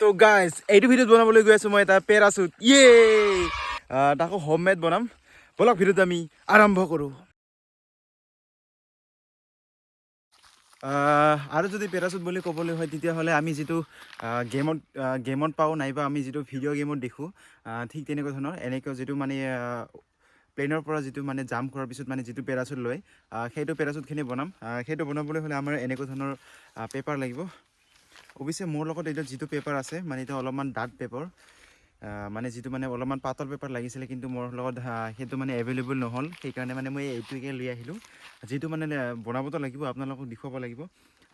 তো গাইজ, এইটো ভিডিঅ'ত বনাবলৈ গৈ আছোঁ মই এটা পেৰাচুট। ইয়ে, তাকো হোমমেড বনাম। ব'লক, ভিডিঅ'টো আমি আৰম্ভ কৰোঁ। আৰু যদি পেৰাচুট বুলি ক'বলৈ হয়, তেতিয়াহ'লে আমি যিটো গেমত পাওঁ নাইবা আমি যিটো ভিডিঅ' গেমত দেখোঁ, ঠিক তেনেকুৱা ধৰণৰ এনেকুৱা যিটো মানে প্লেনৰ পৰা যিটো মানে জাম্প কৰাৰ পিছত মানে যিটো পেৰাচুট লয়, সেইটো পেৰাচুটখিনি বনাম। সেইটো বনাবলৈ হ'লে আমাৰ এনেকুৱা ধৰণৰ পেপাৰ লাগিব। অৱশ্যে মোৰ লগত এতিয়া যিটো পেপাৰ আছে, মানে এতিয়া অলপমান ডাঠ পেপাৰ, মানে যিটো মানে অলপমান পাতল পেপাৰ লাগিছিলে, কিন্তু মোৰ লগত সেইটো মানে এভেইলেবল নহ'ল। সেইকাৰণে মানে মই এইটোকে লৈ আহিলোঁ, যিটো মানে বনাবতো লাগিব, আপোনালোকক দেখুৱাব লাগিব।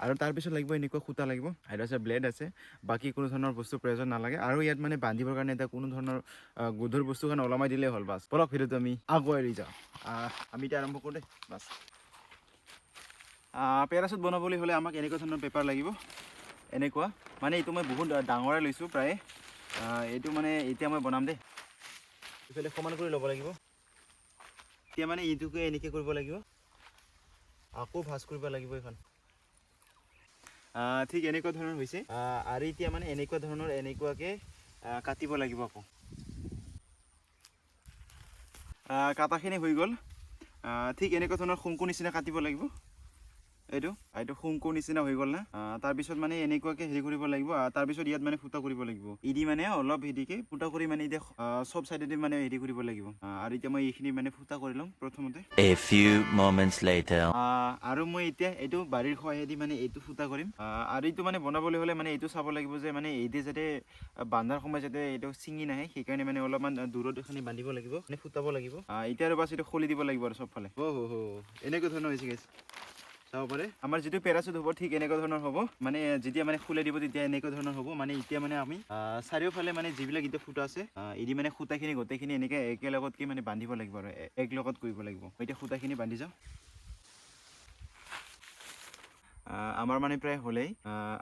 আৰু তাৰপিছত লাগিব এনেকুৱা সূতা লাগিব, আৰু আছে ব্লেড আছে। বাকী কোনো ধৰণৰ বস্তুৰ প্ৰয়োজন নালাগে। আৰু ইয়াত মানে বান্ধিবৰ কাৰণে এটা কোনো ধৰণৰ গধুৰ বস্তু কাৰণে ওলমাই দিলেই হ'ল, বাছ। ব'লক, ভিডিঅ'টো আমি আগুৱাই লৈ যাওঁ। আমি এতিয়া আৰম্ভ কৰোঁ দেই, বাছ। পেৰাচুট বনাবলৈ হ'লে আমাক এনেকুৱা ধৰণৰ পেপাৰ লাগিব, এনেকুৱা। মানে এইটো মই বহুত ডাঙৰে লৈছোঁ প্ৰায়। এইটো মানে এতিয়া মই বনাম দেই। ইফালে সমান কৰি ল'ব লাগিব। এতিয়া মানে এইটোকে এনেকৈ কৰিব লাগিব, আকৌ ভাঁজ কৰিব লাগিব এইখন। ঠিক এনেকুৱা ধৰণৰ হৈছে। আৰু এতিয়া মানে এনেকুৱা ধৰণৰ এনেকুৱাকৈ কাটিব লাগিব আকৌ। কাটাখিনি হৈ গ'ল। ঠিক এনেকুৱা ধৰণৰ শংকু নিচিনা কাটিব লাগিব। এইটো শংকু নিচিনা হৈ গ'ল না? তাৰপিছত মানে এনেকুৱাকৈ হেৰি কৰিব লাগিব। তাৰপিছত ইয়াত মানে ফুটা কৰিব লাগিব। ইদি মানে অলপ হেৰিকে ফুটা কৰি মানে এতিয়া চব চাইডেদি মানে হেৰি কৰিব লাগিব। আৰু এতিয়া মই এইখিনি মানে ফুটা কৰি ল'ম প্ৰথমতে। A few moments later. আৰু মই এতিয়া এইটো বাৰীৰ সহায়েদি মানে এইটো ফুটা কৰিম। আৰু এইটো মানে বনাবলৈ হ'লে মানে এইটো চাব লাগিব যে মানে এইটো যাতে বান্ধাৰ সময়ত যাতে এইটো ছিঙি নাহে, সেইকাৰণে মানে অলপমান দূৰত এইখিনি বান্ধিব লাগিব, মানে ফুটাব লাগিব। এতিয়া আৰু বাছ এইটো খুলি দিব লাগিব আৰু চবফালে। অ' হ হ, এনেকুৱা ধৰণৰ হৈছে গাইছ, চাব পাৰে। আমাৰ যিটো পেৰাচুট হ'ব, ঠিক এনেকুৱা ধৰণৰ হ'ব। মানে যেতিয়া মানে খুলি দিব, তেতিয়া এনেকুৱা ধৰণৰ হ'ব। মানে এতিয়া মানে আমি চাৰিওফালে মানে যিবিলাক এতিয়া ফুটা আছে, এদি মানে সূতাখিনি গোটেইখিনি এনেকৈ একেলগতকৈ মানে বান্ধিব লাগিব আৰু একলগত কৰিব লাগিব। এতিয়া সূতাখিনি বান্ধি যাওঁ। আমাৰ মানে প্ৰায় হ'লেই।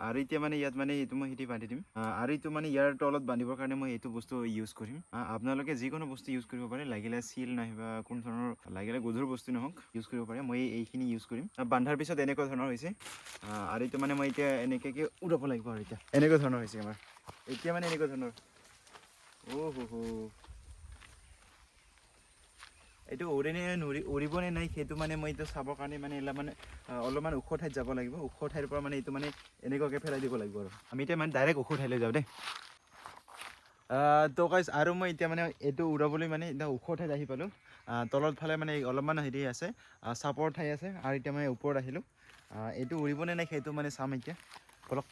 আৰু এতিয়া মানে ইয়াত মানে এইটো মই সেইটো বান্ধি দিম। আৰু এইটো মানে ইয়াৰ তলত বান্ধিবৰ কাৰণে মই এইটো বস্তু ইউজ কৰিম। আপোনালোকে যিকোনো বস্তু ইউজ কৰিব পাৰে, লাগিলে চিল নাইবা কোনো ধৰণৰ লাগিলে গধুৰ বস্তু নহওক, ইউজ কৰিব পাৰে। মই এইখিনি ইউজ কৰিম। বান্ধাৰ পিছত এনেকুৱা ধৰণৰ হৈছে। আৰু এইটো মানে মই এতিয়া এনেকৈ উৰাব লাগিব। আৰু এতিয়া এনেকুৱা ধৰণৰ হৈছে আমাৰ, এতিয়া মানে এনেকুৱা ধৰণৰ। অ' হ হ, এইটো উৰে নে নুৰি, উৰিব নে নাই, সেইটো মানে মই এইটো চাবৰ কাৰণে মানে এইবিলাক মানে অলপমান ওখ ঠাইত যাব লাগিব। ওখ ঠাইৰ পৰা মানে এইটো মানে এনেকুৱাকৈ পেলাই দিব লাগিব। আৰু আমি এতিয়া মানে ডাইৰেক্ট ওখ ঠাইলৈ যাওঁ দেই। তো গাইজ, আৰু মই এতিয়া মানে এইটো উৰাবলৈ মানে এতিয়া ওখ ঠাইত আহি পালোঁ। তলত ফালে মানে অলপমান হেৰি আছে, চাপৰ ঠাই আছে। আৰু এতিয়া মই ওপৰত আহিলোঁ। এইটো উৰিবনে নাই সেইটো মানে চাম এতিয়া, ব'লক।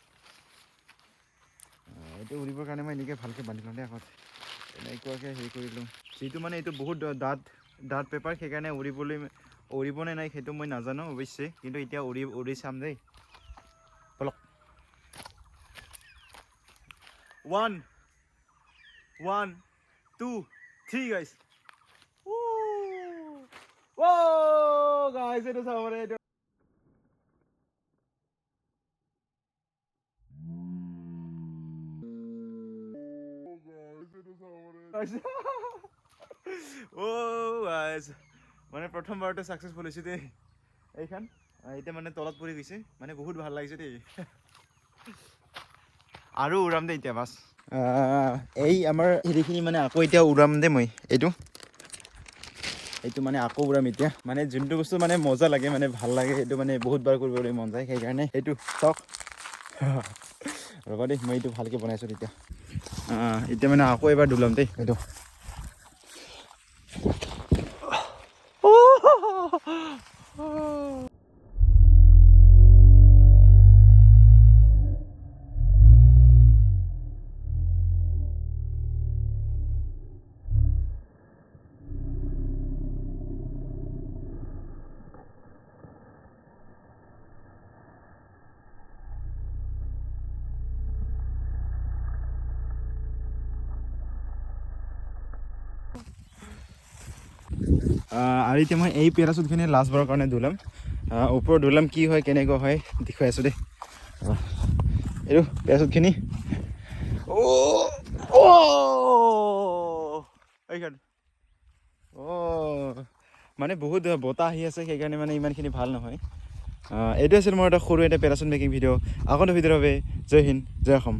এইটো উৰিবৰ কাৰণে মই এনেকৈ ভালকৈ বান্ধি লওঁ দেই আগত, এনেকুৱাকৈ হেৰি কৰি লওঁ। যিটো মানে এইটো বহুত ডাঠ ডাঠ পেপাৰ, সেইকাৰণে উৰিবনে নাই সেইটো মই নাজানো অৱশ্যে, কিন্তু এতিয়া উৰি উৰি চাম দেই, ব'লক। 1, 1, 2, 3, guys. Guys, এইটো চাব পাৰে এইটো। অ' গাইজ, মানে প্ৰথমবাৰতে ছাকচেছফুল হৈছে দেই এইখন। এতিয়া মানে তলত পৰি গৈছে, মানে বহুত ভাল লাগিছে দেই। আৰু উৰাম দেই এতিয়া, বাছ। এই আমাৰ হেৰিখিনি মানে আকৌ এতিয়া উৰাম দেই মই। এইটো মানে আকৌ উৰাম এতিয়া। মানে যোনটো বস্তু মানে মজা লাগে, মানে ভাল লাগে, সেইটো মানে বহুত বাৰ কৰিবলৈ মন যায়, সেইকাৰণে এইটো চাওক। ৰ'বা দেই, মই এইটো ভালকৈ বনাইছোঁ তেতিয়া। এতিয়া মানে আকৌ এবাৰ দোলাম দেই এইটো। আৰু এতিয়া মই এই পেৰাচুটখিনি লাষ্টবাৰৰ কাৰণে ধুলাম, ওপৰত ধুলাম, কি হয় কেনেকুৱা হয় দেখুৱাই আছোঁ দেই। এইটো পেৰাচুটখিনি। অ' এইখন। অ' মানে বহুত বতাহ আহি আছে, সেইকাৰণে মানে ইমানখিনি ভাল নহয়। এইটো আছিল মোৰ এটা সৰু এটা পেৰাচুট মেকিং ভিডিঅ'। আগন্তুক ভিডিঅ'ৰ বাবে জয় হিন্দ, জয় অসম।